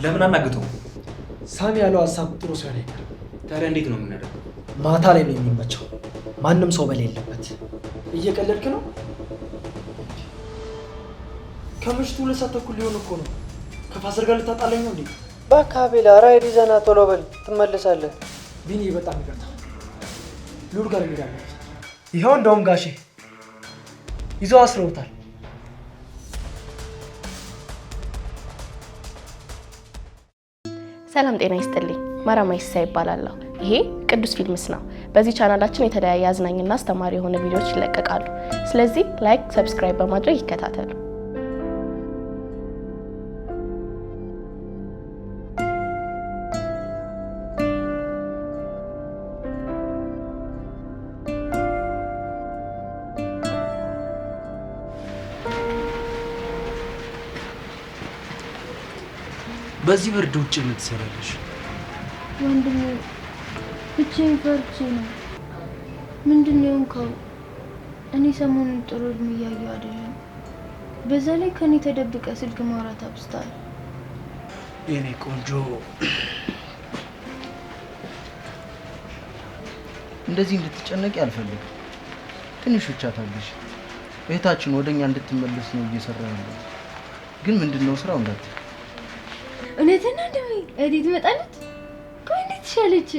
ለምን አናግተው? ሳሚ ያለው ሀሳብ ጥሩ ሳይሆን አይቀርም። ታዲያ እንዴት ነው የምናደርገው? ማታ ላይ ነው የሚመቸው፣ ማንም ሰው በሌለበት። እየቀለድክ ነው? ከምሽቱ 2:30 ሊሆን እኮ ነው። ከ father ጋር ልታጣለኝ ነው እንዴ? እባክህ አቤላ፣ ride ይዘና ቶሎ በል ትመለሳለህ። ቢኒ፣ በጣም ይቅርታ፣ ሉል ጋር መሄድ አለብኝ። ይኸው እንደውም ጋሼ ይዘው አስረውታል። ሰላም ጤና ይስጥልኝ። ማራማ ይሳ ይባላለሁ። ይሄ ቅዱስ ፊልምስ ነው። በዚህ ቻናላችን የተለያየ አዝናኝና አስተማሪ የሆነ ቪዲዮዎች ይለቀቃሉ። ስለዚህ like፣ subscribe በማድረግ ይከታተሉ። በዚህ ብርድ ውጭ ምን ትሰራለሽ? ወንድሜ ብቻዬን ፈርቼ ነው። ምንድን ነው የሆንከው? እኔ ሰሞኑን ጥሩ ህልም እያየሁ አይደለም። በዛ ላይ ከኔ ተደብቀ ስልክ ማውራት አብዝተሃል። የኔ ቆንጆ እንደዚህ እንድትጨነቂ አልፈልግም። ትንሽ ብቻ ታገሽ። እህታችን ወደኛ እንድትመለስ ነው እየሰራ ያለው። ግን ምንድን ነው ስራው እንዳትል። እውነትን ነው ወንድሜ? እህቴ ትመጣለች? ቆይ እንዴት ትሻለች?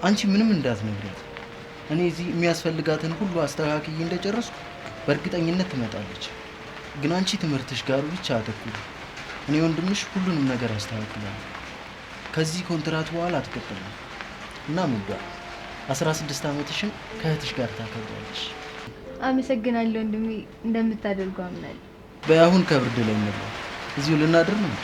አንቺ ምንም እንዳትነግሪያት። እኔ እዚህ የሚያስፈልጋትን ሁሉ አስተካክዬ እንደጨረስኩ በእርግጠኝነት ትመጣለች። ግን አንቺ ትምህርትሽ ጋር ብቻ አተኩሪ። እኔ ወንድምሽ ሁሉንም ነገር አስተካክላለሁ። ከዚህ ኮንትራት በኋላ አትቀጥልም እና ሙዳ 16 ዓመትሽን ከእህትሽ ጋር ታከብሪያለሽ። አመሰግናለሁ ወንድሜ፣ እንደምታደርገው አምናለሁ። በይ አሁን ከብርድ ላይ እንብላ። እዚሁ ልናድር ነው እንዴ?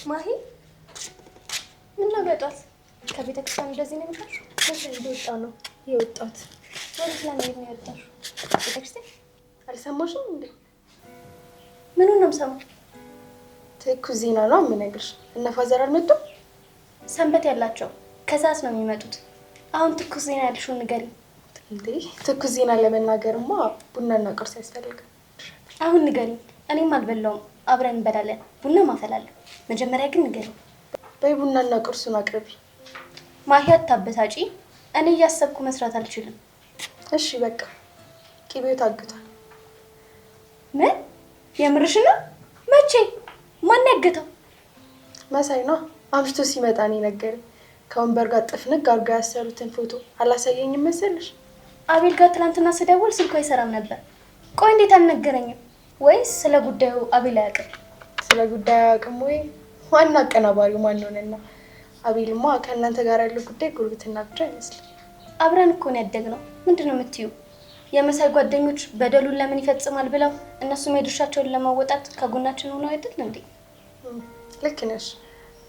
ማሂ ምን ነው በጧት ከቤተ ክርስቲያን እንደዚህ ነው የመጣሽው? እንደወጣ ነው የወጣሁት። ወዴት ለመሄድ ነው የወጣሽው? ቤተ ክርስቲያን? አልሰማሽም እንዴ? ምኑን ነው የምሰማው? ትኩስ ዜና ነው የምነግርሽ። እነ father አልመጡም? ሰንበት ያላቸው ከሰዓት ነው የሚመጡት። አሁን ትኩስ ዜና ያልሽውን ንገሪኝ። እንዴ ትኩስ ዜና ለመናገርማ ቡናና ቁርስ ያስፈልጋል። አሁን ንገሪኝ። እኔም አልበላውም፣ አብረን እንበላለን። ቡና ማፈላለሁ። መጀመሪያ ግን ንገሪኝ። በይ ቡናና ቁርሱን አቅርቢ። ማሂ አታበሳጪ። እኔ እያሰብኩ መስራት አልችልም። እሺ በቃ ቅቤው ታግቷል። ምን የምርሽ ነው? መቼ? ማን ያገተው? መሳይ ነው አምሽቶ ሲመጣ ነው የነገረኝ። ከወንበር ጋር ጥፍንግ አድርገው ያሰሩትን ፎቶ አላሳየኝም መሰለሽ? አቤል ጋር ትናንትና ስደውል ስልኩ አይሰራም ነበር። ቆይ እንዴት አልነገረኝም? ወይስ ስለ ጉዳዩ አቤል አያውቅም? ስለ ጉዳዩ አያውቅም ወይ? ዋና አቀናባሪው ማን ሆነና? አቤልማ ከእናንተ ጋር ያለው ጉዳይ ጉርብትና ብቻ አይመስልም። አብረን እኮ ነው ያደግነው። ምንድን ነው የምትዩ? የመሳይ ጓደኞች በደሉን ለምን ይፈጽማል ብለው እነሱም የድርሻቸውን ለማወጣት ከጎናችን ሆነው አይደል እንዴ? ልክ ነሽ።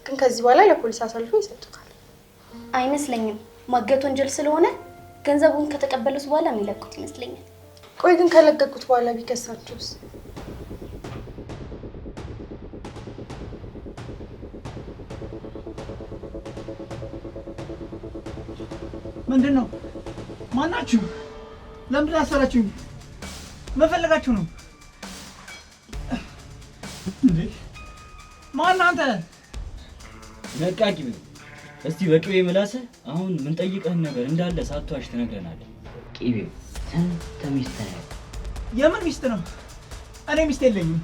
ግን ከዚህ በኋላ ለፖሊስ አሳልፎ ይሰጡታል። አይመስለኝም። ማገት ወንጀል ስለሆነ ገንዘቡን ከተቀበሉት በኋላ የሚለቁት ይመስለኛል። ቆይ ግን ከለቀቁት በኋላ ቢከሳችሁስ? ምንድን ነው? ማናችሁ? ለምንድን አሰራችሁኝ? ምን ፈልጋችሁ ነው እንዴ? ማን አንተ? ነቃ ቂቤው። እስቲ በቅቤ ምላስህ አሁን ምንጠይቅህን ነገር እንዳለ ሳትዋሽ ትነግረናለህ። ቂቤው ስንት ሚስት ነው ያለው? የምን ሚስት ነው? እኔ ሚስት የለኝም።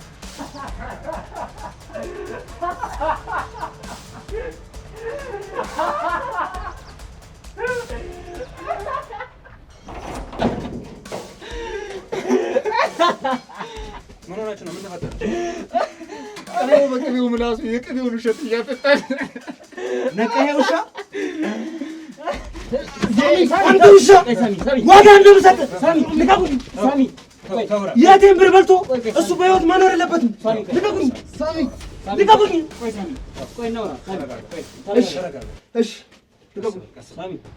ምን ሆናችሁ ነው? ምን ተፈጠረ? ቅቤው በቅቤው ምላሱ የቅቤውን ውሸት እያጠጣን ነቃ ይሄ ውሻ። አንተ ውሻ ዋጋ እንደምሰጥህ ልቀቁኝ። የእህቴን ብር በልቶ እሱ በህይወት መኖር የለበትም። ልቀቁኝ፣ ልቀቁኝ። እሺ፣ እሺ፣ ልቀቁኝ፣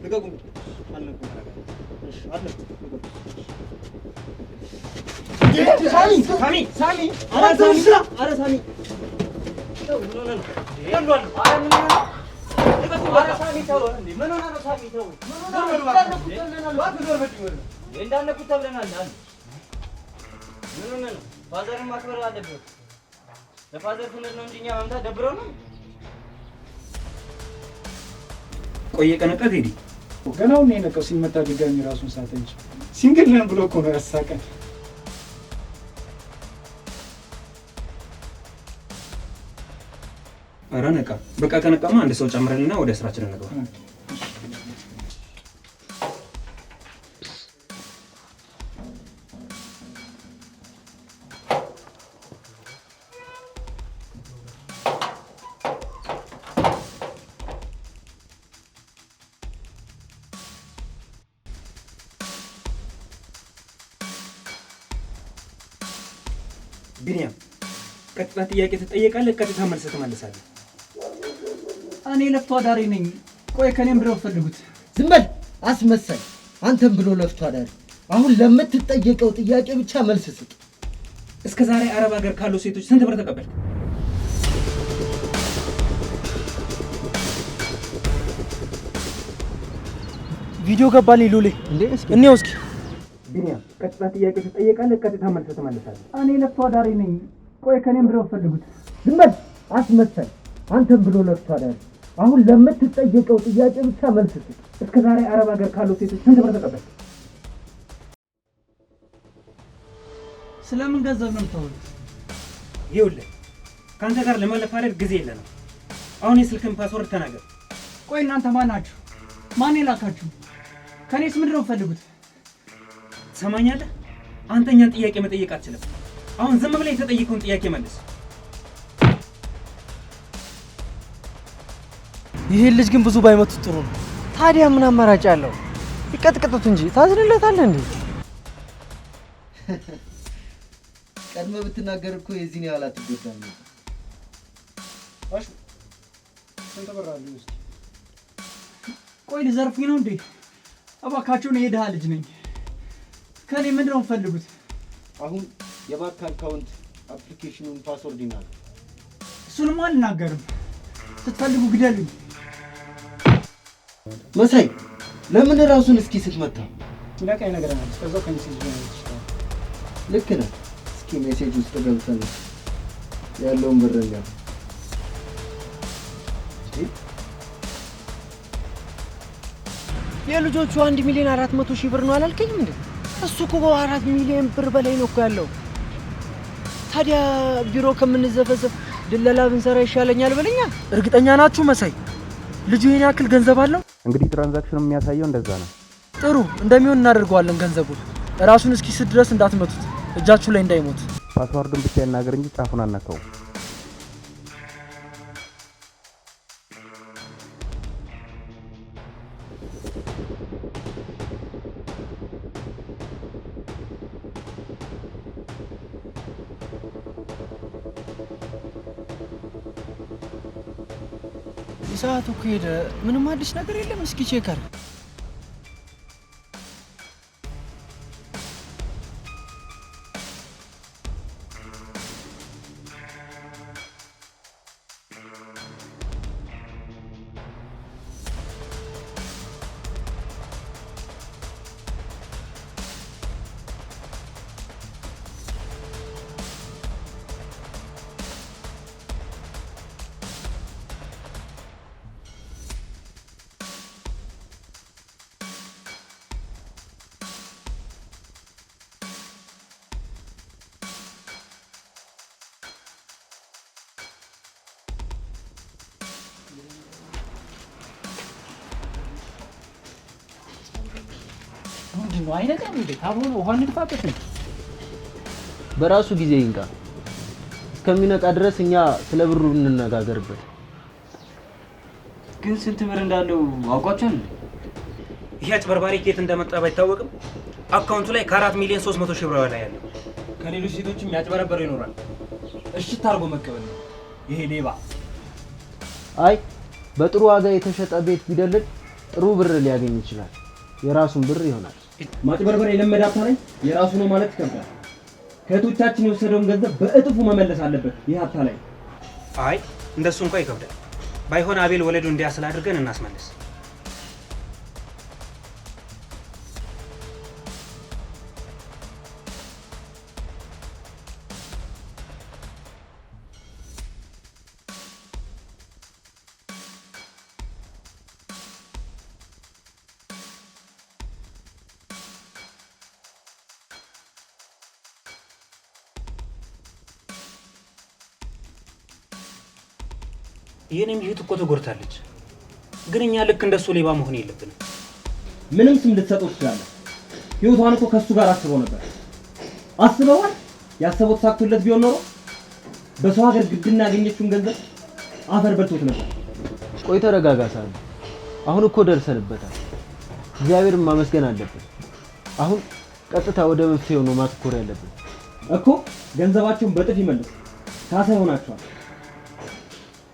ልቀቁኝ። እሺ፣ አለሁ። ልቀቁኝ። ሳሚ ሳሚ ሳሚ ኧረ ሳሚ ኧረ ሳሚ እንዳነኩት ተብለናል። ምን ሆነህ ነው? Father ን ማክበር አለብህ። ለ father ስንል ነው እንጂ እኛ መምታት ደብረው ነው። ቆየ ቀነቀ ቴዲ ገና አሁን ነው የነቃው። ሲመታ ድጋሚ ራሱን ሳተ እንጂ single ነን ብሎ እኮ ነው ያሳቀን። ኧረ ነቃ። በቃ ከነቃማ አንድ ሰው ጨምረንና ወደ ስራችን እንግባ። ቢኒያም ቀጥታ ጥያቄ ትጠየቃለህ፣ ቀጥታ መልስ ትመልሳለህ። እኔ ለፍቶ አዳሪ ነኝ። ቆይ ከኔም ብለው ፈልጉት። ዝም በል አስመሳይ። አንተም ብሎ ለፍቶ አዳሪ። አሁን ለምትጠየቀው ጥያቄ ብቻ መልስ ስጥ። እስከ ዛሬ አረብ ሀገር ካሉ ሴቶች ስንት ብር ተቀበልክ? ቪዲዮ ገባልኝ ሉሌ። እንየው እስኪ። ቢኒያም ቀጥታ ጥያቄ ትጠየቃለህ፣ ቀጥታ መልስ ትመልሳለህ። እኔ ለፍቶ አዳሪ ነኝ። ቆይ ከኔም ብለው ፈልጉት። ዝም በል አስመሳይ። አንተም ብሎ ለፍቶ አዳሪ። አሁን ለምትጠየቀው ጥያቄ ብቻ መልስ ስጥ። እስከ ዛሬ አረብ ሀገር ካሉ ሴቶች ስንት ብር ተቀበልክ? ስለምን ገንዘብ ነው የምታወሩት? ይኸውልህ ከአንተ ጋር ለመለፋረድ ጊዜ የለንም። አሁን የስልክን password ተናገር። ቆይ እናንተ ማን ናችሁ? ማን የላካችሁ? ከኔስ ምንድን ነው የምትፈልጉት? ትሰማኛለህ? አንተ እኛን ጥያቄ መጠየቅ አትችልም። አሁን ዝም ብለህ የተጠየቀውን ጥያቄ መልስ። ይሄን ልጅ ግን ብዙ ባይመቱት ጥሩ ነው። ታዲያ ምን አማራጭ አለው? ይቀጥቅጡት እንጂ ታዝንለታለህ እንዴ? ቀድመህ ብትናገር እኮ የዚህን ያህል አትጎዳም ነበር። አሹ ስንት ብር አለ ውስጥ? ቆይ ሊዘርፉኝ ነው እንዴ? እባካችሁን የድሃ ልጅ ነኝ። ከኔ ምንድን ነው የምትፈልጉት? አሁን የባንክ account application ኑን password ይናገር። እሱንማ አልናገርም። ስትፈልጉ ግደሉኝ። መሳይ ለምን ራሱን እስኪ ስትመታ ሲነቃ ይነግረናል። እስከዛው ከ message ላይ ይችላል። ልክ ነህ። እስኪ message ውስጥ ገብተን ያለውን ብር እንያው። የልጆቹ 1,400,000 ብር ነው አላልከኝም እንዴ? እሱ እኮ 4 ሚሊዮን ብር በላይ ነው እኮ ያለው። ታዲያ ቢሮ ከምንዘፈዘፍ ድለላ ብንሰራ ይሻለኛል በለኛ። እርግጠኛ ናችሁ መሳይ? ልጁ ይሄን ያክል ገንዘብ አለው? እንግዲህ transaction ኑ የሚያሳየው እንደዛ ነው። ጥሩ እንደሚሆን እናደርገዋለን። ገንዘቡን ራሱን እስኪስት ድረስ እንዳትመቱት፣ እጃችሁ ላይ እንዳይሞት። Password ኡን ብቻ ይናገር እንጂ ጫፉን አናካውም። ሰዓቱ እኮ ሄደ። ምንም አዲስ ነገር የለም። እስኪ check አድርግ። ምንድን ነው አይነቃም እንዴ? አብሮ ነው ውሃ እንድፋበት ነው። በራሱ ጊዜ ይንቃ። እስከሚነቃ ድረስ እኛ ስለ ብሩ እንነጋገርበት። ግን ስንት ብር እንዳለው አውቋቸዋል እንዴ? ይህ አጭበርባሪ ከየት እንደመጣ ባይታወቅም account ኡ ላይ ከ4,300,000 ብር በላይ ያለው። ከሌሎች ሴቶችም ያጭበረበረው ይኖራል። እሽት አድርጎ መቀበል ነው ይሄ ሌባ። አይ በጥሩ ዋጋ የተሸጠ ቤት ቢደልል ጥሩ ብር ሊያገኝ ይችላል። የራሱን ብር ይሆናል። ማጭበርበር የለመደ አታላይ የራሱ ነው ማለት ይከብዳል። ከእህቶቻችን የወሰደውን ገንዘብ በእጥፉ መመለስ አለበት። ይህ አታላይ። አይ እንደሱ እንኳን ይከብዳል። ባይሆን አቤል ወለዱ እንዲያስል አድርገን እናስመልስ። የኔም እህት እኮ ተጎድታለች። ግን እኛ ልክ እንደሱ ሌባ መሆን የለብንም። ምንም ስም ልትሰጠው ትችላለህ። ህይወቷን እኮ ከሱ ጋር አስበው ነበር። አስበዋል። ያሰበው ተሳክቶለት ቢሆን ኖሮ በሰው ሀገር ግድና ያገኘችውን ገንዘብ አፈር በልቶት ነበር። ቆይ ተረጋጋ ሳሚ። አሁን እኮ ደርሰንበታል። እግዚአብሔርን ማመስገን አለብን። አሁን ቀጥታ ወደ መፍትሄው ነው ማተኮር ያለብን። እኮ ገንዘባቸውን በጥፍ ይመልሱ፣ ካሳ ይሆናቸዋል።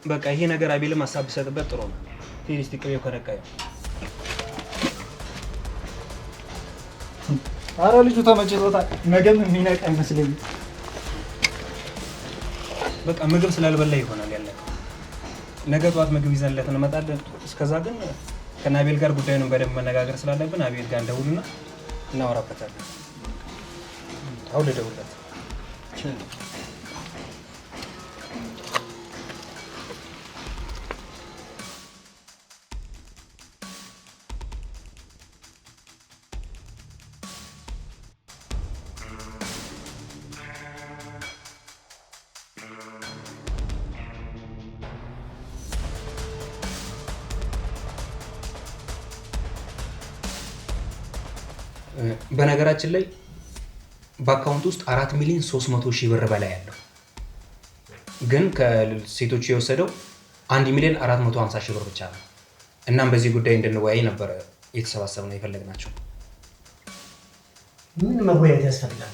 በቃ ይሄ ነገር አቤልም ሀሳብ ቢሰጥበት ጥሩ ነው። ቴሪስቲ ቅቤው ከነቃ አረ ልጁ ተመችቶታል። ነገም የሚነቃ አይመስለኝም። በቃ ምግብ ስላልበላ ይሆናል ያለቀው። ነገ ጠዋት ምግብ ይዘንለት እንመጣለን። እስከዛ ግን ከናቤል ጋር ጉዳዩን በደንብ መነጋገር ስላለብን አቤል ጋር እንደውልና እናወራበታለን። አሁን ልደውልለት። በነገራችን ላይ በአካውንት ውስጥ 4,300,000 ብር በላይ ያለው ግን ከሴቶቹ የወሰደው 1,450,000 ብር ብቻ ነው። እናም በዚህ ጉዳይ እንድንወያይ ነበር የተሰባሰብነው የፈለግናቸው። ምን መወያየት ያስፈልጋል?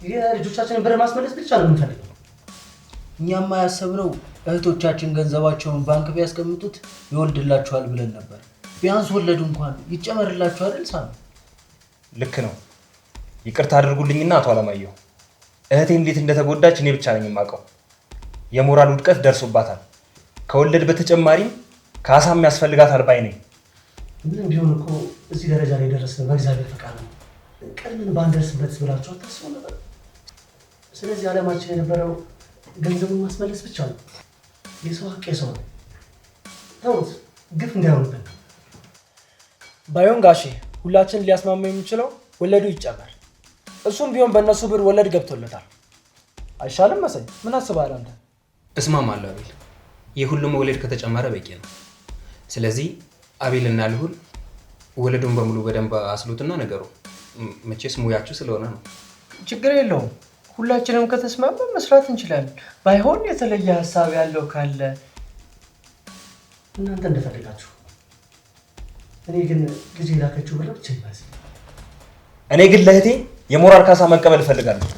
የልጆቻችንን ብር ማስመለስ ብቻ ነው የምንፈልገው። እኛማ ያሰብነው እህቶቻችን ገንዘባቸውን ባንክ ቢያስቀምጡት ይወልድላቸዋል ብለን ነበር። ቢያንስ ወለዱ እንኳን ይጨመርላቸዋል አይደል ሳሚ? ልክ ነው። ይቅርታ አድርጉልኝና አቶ አለማየሁ፣ እህቴ እንዴት እንደተጎዳች እኔ ብቻ ነኝ የማውቀው። የሞራል ውድቀት ደርሶባታል። ከወለድ በተጨማሪም ካሳም ያስፈልጋታል ባይ ነኝ። ምንም ቢሆን እኮ እዚህ ደረጃ ላይ ደረስነው በእግዚአብሔር ፈቃድ ነው። ቀድመን ባንደርስበት ብላችሁ አታስቡ ነበር? ስለዚህ ዓላማችን የነበረው ገንዘቡን ማስመለስ ብቻ ነው። የሰው ሀቅ የሰው ነው። ተውት፣ ግፍ እንዳይሆንብን። ባይሆን ጋሼ ሁላችን ሊያስማማ የሚችለው ወለዱ ይጨመር። እሱም ቢሆን በእነሱ ብር ወለድ ገብቶለታል። አይሻልም መሰለኝ? ምን አስበሃል አንተ? እስማማለሁ አቤል። የሁሉም ወለድ ከተጨመረ በቂ ነው። ስለዚህ አቤልና ልሁል ወለዱን በሙሉ በደንብ አስሉትና ነገሩ። መቼስ ሙያችሁ ስለሆነ ነው። ችግር የለውም። ሁላችንም ከተስማማ መስራት እንችላለን። ባይሆን የተለየ ሀሳብ ያለው ካለ እናንተ እንደፈለጋችሁ። እኔ ግን ልጅ የላከችው ብር ብቻ ይመስል። እኔ ግን ለእህቴ የሞራል ካሳ መቀበል እፈልጋለሁ።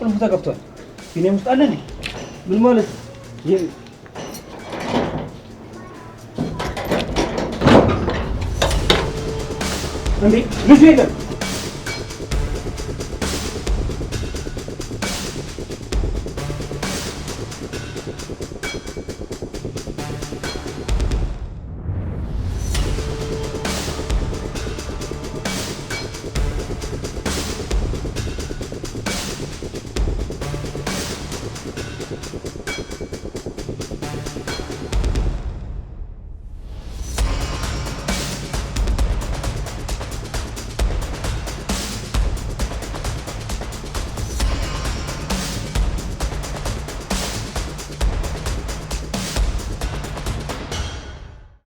ቁልፉ ተከፍቷል። ቢኒያም ውስጥ አለ እንዴ? ምን ማለት ነው? እንዴ ልጁ የለም።